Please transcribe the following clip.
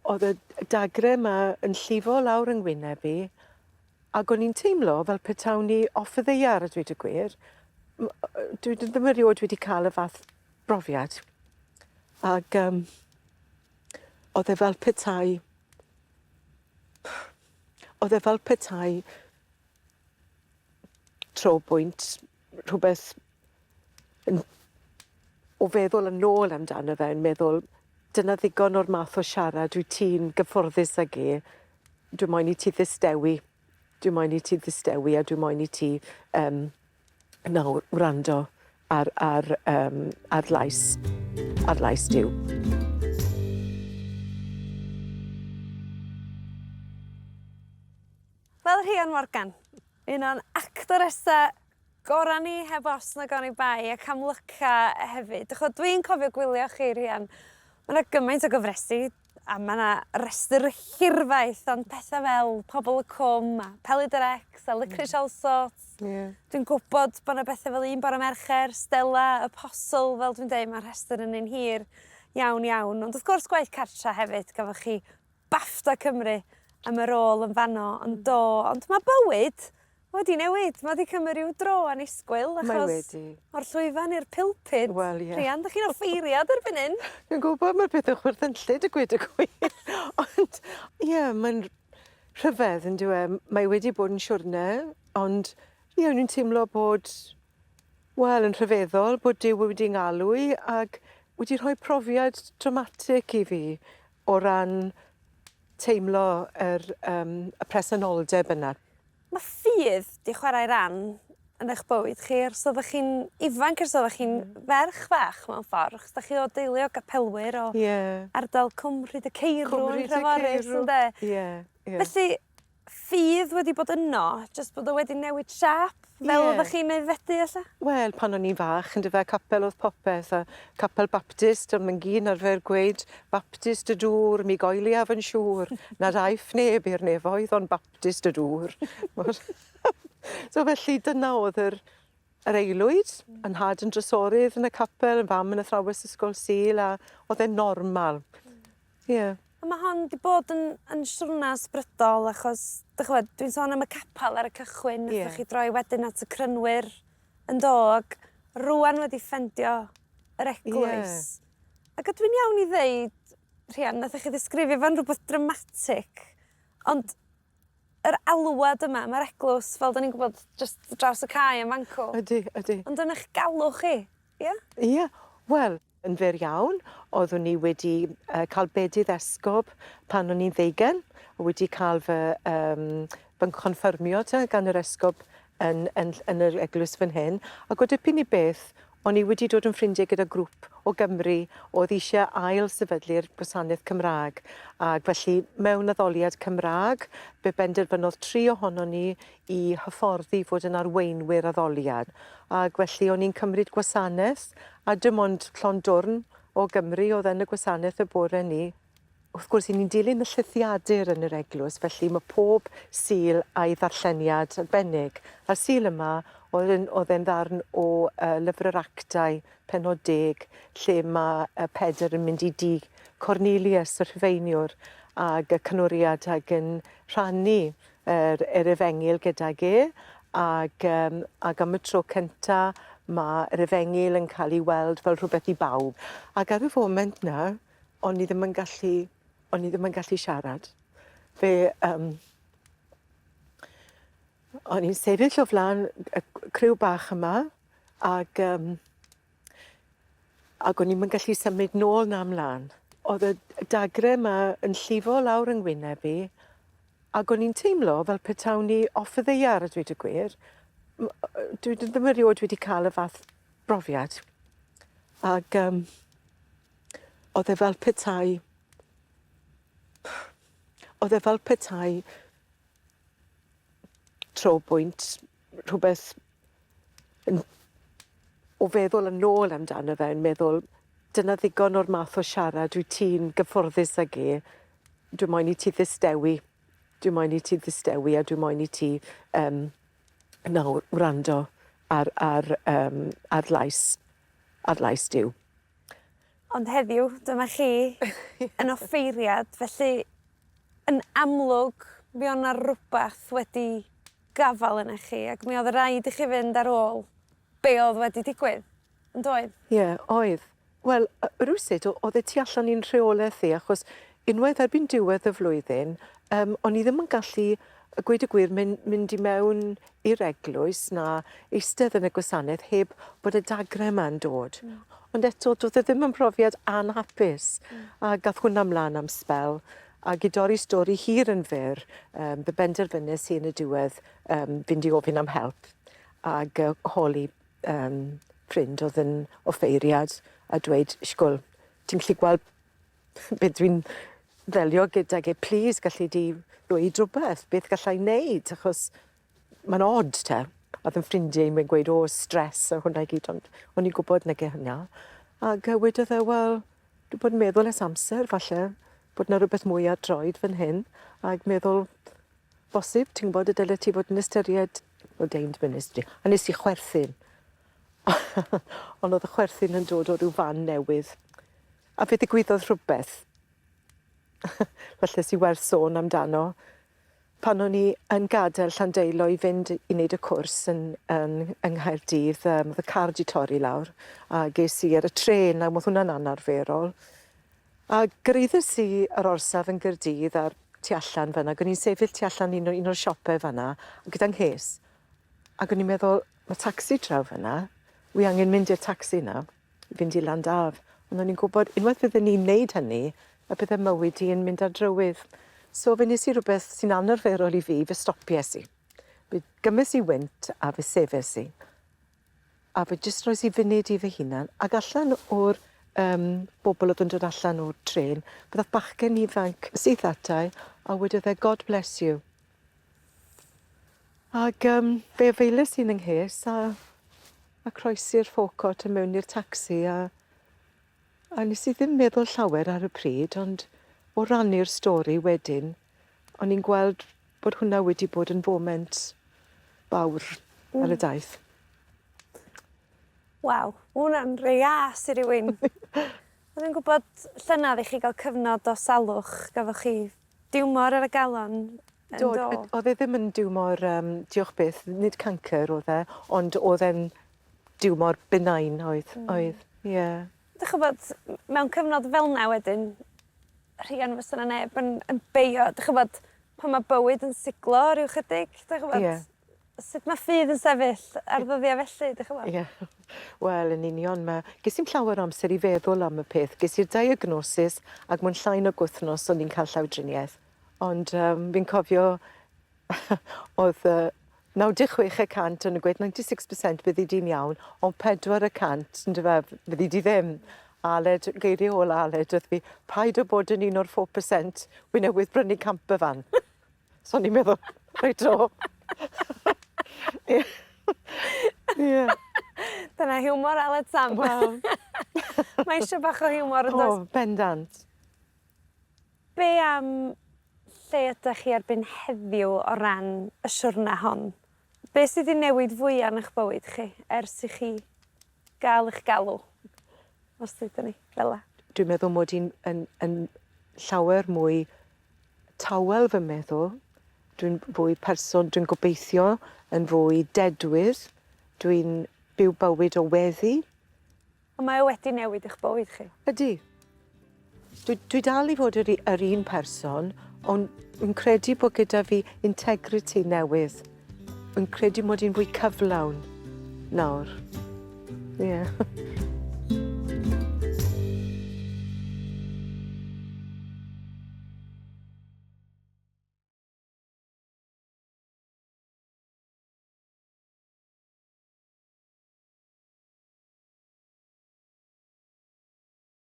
O'dd y dagre 'ma yn llifo lawr 'yng ngwyneb i ag o'n i'n teimlo fel petawn i off y ddaear a dweud y gwir. M- yy dwi d- ddim erioed wedi ca'l y fath brofiad. Ag yym o'dd e fel petai o'dd e fel petai trobwynt rhwbeth yn o feddwl yn ôl amdano fe yn meddwl dyna ddigon o'r math o siarad wyt ti'n gyfforddus ag e. Dwi moyn i ti ddistewi. Dwi moyn i ti ddistewi a dwi moyn i ti yym nawr wrando ar ar yym ar lais ar lais Duw. Wel Rhian Morgan, un o'n actoresa gora ni heb os nag oni bai ac amlyca hefyd. Dych ch'od dwi'n cofio gwylio chi Rhian. Ma' 'na gymaint o gyfresi a ma' 'na restr hirfaith ond petha fel Pobol y Cwm a Pelydr X a Licorice Allsorts. Ie. Dwi'n gwbod bo' 'na bethe fel Un Bore Mercher, Stella, Apostle fel dwi'n deud ma'r rhestr yn un hir iawn iawn ond wrth gwrs gwaith cartra hefyd gafoch chi BAFTA Cymru am y rôl yn fanno yn do ond ma' bywyd wedi newid ma' 'di cymryd ryw dro annisgwyl achos... Mae wedi. ...o'r llwyfan i'r pulpud. Wel ie. Rhian 'dych chi'n offeiriad erbyn 'yn. Dwi'n gwybod ma'r peth yn chwerthinllyd a gweud y gwir ond ie mae'n rhyfedd yndyw e? Mae wedi bod yn siwrne ond ie o'n i'n teimlo bod wel yn rhyfeddol bod Duw wedi ngalw i ag wedi rhoi profiad dramatic i fi o ran teimlo yr yym y presenoldeb yna. Ma' ffydd 'di chwarae ran yn 'ych bywyd chi ers oddach chi'n ifanc ers oddach chi'n ferch fach mewn ffor achos 'dach chi o deulu o gapelwyr o... Ie. ...ardal Cwm Rhyd y Ceirw yn Nhreforys ynde? Ie ie. Felly ffydd wedi bod yno jyst bod o wedi newid siâp fel oddach chi'n aeddfedu ella? Wel pan o'n i'n fach yndyfe capel o'dd popeth a capel Baptist o'dd mamgu'n arfer gweud Baptist y dŵr mi goeliaf yn siŵr nad aiff neb i'r nefoedd ond Baptist y dŵr. So felly dyna o'dd yr yr aelwyd, 'yn nhad yn drysorydd yn y capel, 'yn fam yn athrawes ysgol Sul a o'dd e'n normal. Ie. A ma' hon 'di bod yn yn siwrna ysbrydol achos dych ch'mod dwi'n sôn am y capal ar y cychwyn... Ie. ...nathoch chi droi wedyn at y Crynwyr yn do ag rŵan wedi ffendio yr eglwys. Ie. Ac ydw i'n iawn i ddeud Rhian nathoch chi ddisgrifio fo'n rwbeth dramatic ond yr alwad yma ma'r eglws fel 'dan ni'n gwbod jyst draws y cae yn fan 'cw. Ydi ydi. Ond yn 'ych galw chi ia? Ie wel Yn fyr iawn, oeddwn i wedi yy cael bedydd esgob pan o'n i'n ddeugen, a wedi cael fy yym fy nghonffyrmio te gan yr esgob yn yn yn yr eglwys fan hyn, ac o dipyn i beth, o'n i wedi dod yn ffrindiau gyda grŵp o Gymry o'dd isie ail sefydlu'r gwasanaeth Cymra'g, ag felly mewn addoliad Cymra'g, fe benderfynodd tri ohonon ni i hyfforddi fod yn arweinwyr addoliad, ag felly o'n i'n cymryd gwasaneth A dim ond llond dwrn o Gymry o'dd yn y gwasaneth y bore 'ny. Wrth gwrs 'yn ni'n dilyn y llithiadur yn yr eglwys felly ma' pob Sul a'i ddarlleniad arbennig. A'r Sul yma o'dd yn o'dd e'n ddarn o yy Lyfr yr Actau pennod deg lle ma' yy Pedr yn mynd i dŷ Cornelius y Rhufeiniwr ag y canwriad ag yn rhannu yr yr efengyl gydag e ag yym ag am y tro cynta ma' yr efengyl yn ca'l 'i weld fel rhwbeth i bawb. Ag ar y foment 'na o'n i ddim yn gallu o'n i ddim yn gallu siarad. Fe yym o'n i'n sefyll o flan y criw bach yma ag yym Ac o'n i'm yn gallu symud nôl na mlan. O'dd y dagre 'ma yn llifo lawr 'yng ngwyneb i ag o'n i'n teimlo fel petawn i off y ddaear a dweud y gwir. M- yy dwi ddim erioed wedi ca'l y fath brofiad. Ag yym o'dd e fel petai o'dd e fel petai trobwynt rhwbeth yn o feddwl yn ôl amdano fe yn meddwl dyna ddigon o'r math o siarad wyt ti'n gyfforddus ag e. Dwi moyn i ti ddistewi. Dwi moyn i ti ddistewi a dwi moyn i ti yym nawr wrando ar ar yym ar lais ar lais Duw. Ond heddiw, dyma chi yn offeiriad, felly yn amlwg mi o' 'na rwbath wedi gafal yna chi ac mi o'dd raid i chi fynd ar ôl be' o'dd wedi digwydd, yn doedd? Ie, oedd. Wel, rywsut o'dd e tu allan i'n rheolaeth i achos unwaith erbyn diwedd y flwyddyn yym o'n i ddim yn gallu a gweud y gwir myn- mynd i mewn i'r eglwys na eistedd yn y gwasaneth heb bod y dagre 'ma'n dod. Ond eto do'dd e ddim yn profiad anhapus. A gath hwnna mlan am sbel ag i dorri stori hir yn fyr yym fe benderfynes i yn y diwedd yym fynd i ofyn am help ag yy holi yym ffrind o'dd yn offeiriad a dweud ishgwl ti'n gallu gweld be' dwi'n ddelio gydag e plîs gallu di ddweud rwbeth beth gallai neud achos ma'n od te. O'dd 'yn ffrindie i'n gweud o stress a hwnna i gyd ond o'n i'n gwbod nage hynna. Ag yy wedodd e wel dwi bod yn meddwl ers amser falle bod 'na rwbeth mwy ar droed fan hyn ag meddwl bosib ti'n gwbod y dylet ti fod yn ystyried ordained ministry. A nes i chwerthin. Ond o'dd y chwerthin yn dod o ryw fan newydd. A fe ddigwyddodd rhywbeth falle sy werth sôn amdano. Pan o'n i yn gad'el Llandeilo i fynd i neud y cwrs yn yn yng Nghaerdydd yym o'dd y car 'di torri lawr a ges i ar y trên a o'dd hwnna'n anarferol. A gyrhaeddes i yr orsaf yn Gaerdydd ar tu allan fan 'na ag o'n i'n sefyll tu allan un o un o'r siope fan 'na gyda 'nghês ag o'n i'n meddwl ma' tacsi draw fan 'na wi angen mynd i'r tacsi 'na. i fynd i Landaf. Ond o'n i'n gwbod unwaith fydden i'n neud hynny y bydde mywyd i yn mynd ar drywydd. So fe nes i rwbeth sy'n anarferol i fi, fe stopies i. Fe gymes i wynt a fe sefes i. A fe jyst roes i funud i fy hunan ag allan o'r yym bobol o'dd yn dod allan o'r trên fe ddath bachgen ifanc syth atai a wedodd e God bless you. Ag yym fe afaeles i yn 'y nghes a a croesi'r forecourt a mewn i'r tacsi a a nes i ddim meddwl llawer ar y pryd ond o rannu'r stori wedyn o'n i'n gweld bod hwnna wedi bod yn foment fawr ar y daith. Waw, ma' wnna'n rei as i rywun. O'n i'n gwbod llynadd i chi ga'l cyfnod o salwch gafoch chi diwmor ar y galon yn do? Do, o'dd e ddim yn diwmor yym diolch byth, nid cancer o'dd e, ond o'dd e'n diwmor benign oedd, oedd, ie. Dych ch'bod mewn cyfnod fel 'na wedyn rhian fysa 'na neb yn yn beio dych ch'bod pan ma' bywyd yn siglo ryw chydig dych ch'bod? Ie. Sut ma' ffydd yn sefyll ar ddyddia' felly dych ch'mo'? Ie. Wel yn union ma' ges i'm llawer o amser i feddwl am y peth. Ges i'r diagnosis ag mewn llai nag wythnos o'n i'n ca'l llawdrinieth. Ond yym fi'n cofio o'dd yy 96 y cant o'n nw'n gweud 96% byddi di'n iawn on' 4 y cant on'd yfe fyddi di ddim. Aled geirie ola Aled wrth fi paid â bod yn un o'r 4% wi newydd brynu camper van. So o'n i'n meddwl, reit o. Ie. Ie. Dyna hiwmor Aled Sam. Wel. Mae eisiau bach o hiwmor yn does? O, bendant. Be am lle ydach chi erbyn heddiw o ran y siwrna hon? Be sy 'di newid fwya yn 'ych bywyd chi ers i chi gael eich galw? Os ddeudwn ni fel 'a. Dwi'n meddwl mod i'n yn yn llawer mwy tawel fy meddwl, dwi'n fwy person, dwi'n gobeithio, yn fwy dedwydd, dwi'n byw bywyd o weddi. Ond mae o wedi newid eich bywyd chi. Ydy. Dwi, dwi dal i fod yr, yr un person, ond dwi'n credu bod gyda fi integrity newydd. Dwi'n credu mod i'n fwy cyflawn nawr. Ie. Yeah.